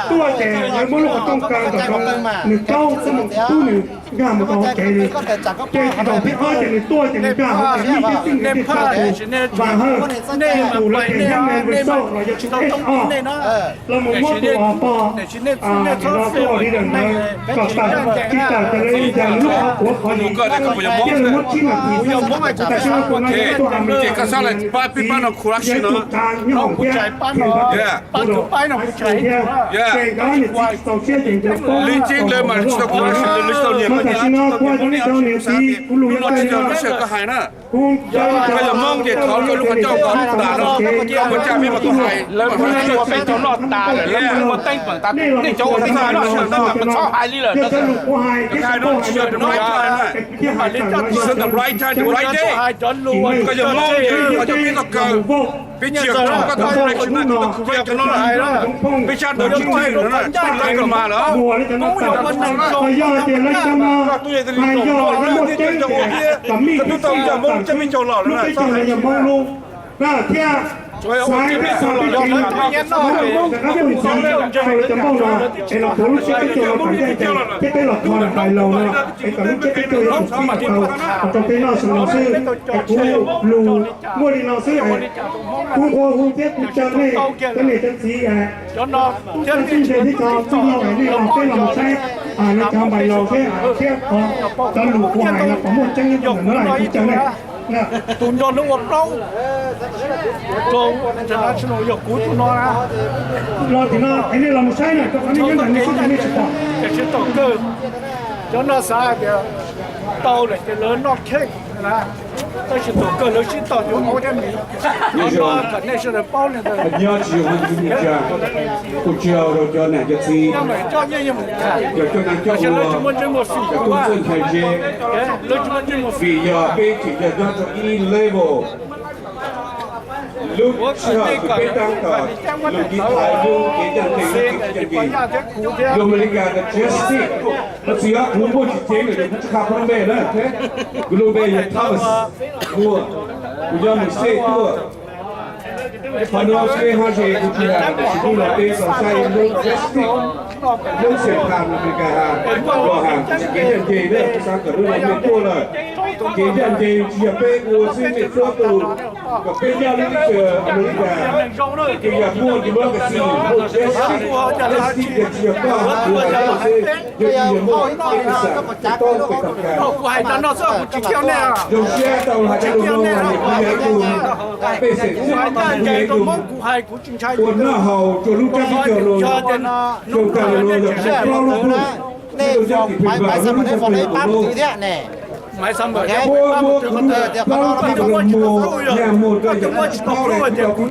Tuaj ces lawv muab lub qhov rooj kaw tom no, nws raub txoj moo tub nws nkag mus rau hauv kev li. Ces zaum thib ob ces nws tuaj ces nws nkag hauv kev, nws thiaj txij nkawm thiaj tso tus vas hawj, thiaj tus lawv tias Human Resource los yog tus H R los mus muab tus pog no tuaj ua leader ntawd kom tawm, tsis tawm ces lawv ncaws nws lub qhov quav qhov yim, thiaj li muab tsib nas this xwb. Tam sim no tus no yog ib tug Amelikas txiv, yog ib tug tsav nyob hauv thiab, ces nkawd niam txiv tsis txaus siab ces nkawd paub tau lawm. Mas tam sim no kuv hais rau nej cov niam txiv, kuv lus yuav tag li no. Kuv caw cov Hmoob ces thov rau lub qhov ncauj kom tas no, koj puas caj peb mas kuv hais, lawv muaj ib tug noj tas lawm, lawv muaj teeb peem tas, nej cov ua neeg no, yog cov lus kuv hais thiab cov poj hais no, kuv thiaj hais tawm no, the right time, the right day. Koj yog Hmoob ces koj cov peb tau kaw, peb tsis yog tso koj tus direction no, koj tus direction no, peb sab ntawd tsis txheej lawm na, tsis tau lawv koj mas lawm. Yog tias lawv cov no mas yog lawv muaj tseeb ces kom mij twb tau coj Hmoob coj peb caug los lawm na, teb chaws no yog Hmoob lub na thiab. Xaiv thiab xav tib si, Hmoob rov qab pum ntxiv rau lawv cov npauj no es los puav lub tsiab peb caug no kom ncaj ncees thiab peb los kho nais laus no es kom lub tsiab peb caug yog tus txib tau los rau peb noj xwb no xwb. Es kuv lus muaj li no xwb es kuv nqua hu thiab kuv caw nej cov niam cov txiv txawj txij ntse thiab cov txij no es nej los peb los mus saib lawv cov nais laus thiab thiab cov lus kuv hais no puas muaj tseeb nyob rau ntawm no, kuv caw nej. Tus nrog nws ua plaub rau international yog kuv tus no na. Los tim no es nej los mus saib na, rau qhov nej nyob ntawm nej sib ceg nej tsis pom. Tiam sis thaum kawg cov no xav hais tias tau lawm ces lawv noj kheej na, tab sis thaum kawg lawv sib tog cov Aub thiab Mis. Cov no kom nej sawv daws paub li ntawd. Nyob tsis yog tus tsaug rau cov niam cov txiv, cov coj neeg coj ua, cov tub txawj ntshai ze, vim yog peb tseem nyob rau ib level. Lub sij hawm kws peb tab tom lug tiv thaiv lub kev ncaj ncees, lub kev ncaj ncees, yog Amelikas ntawd tsis xij, no tsis yog kuv muaj tsis ceev lawm, kuv tsis qha kuv lub npe na, kuv lub npe yog Thomas Muas, kuv nyob Mexes tuaj. Qhov nuav peb hab ze kuv tsis has, tiam sis kuv los peb tau saib lub justice, lub xeem phas Amelikas has, los has tsis kev ncaj ncees na, kuv xav kom lub no mej tuaj lawm. Kev ncaj ncees tsis yog peb ua xwb, mej txhua tus kom peb nyob lub teb chaws Amelikas, ces yog muaj democracy, muaj justice, justice yog tsis yog koj hab kuv hais xwb, yog tsis yog muaj peb teb xam tau peb tau kas. Zoo siab tau hais cov lus no, kuv yog ib tug pej xeem, kuv yog ib tug ua noj haus rua lub tsab teb chaws no, zoo tag li no yog kuv plaub lub pluj, ib tug nyob tim Pheej Vam, lub nyob Pheej Vam Looj, muab muab kuv plaub lub pluj los muag, nyaj muag rau yog kuv tsis paub li, kuv yog kuv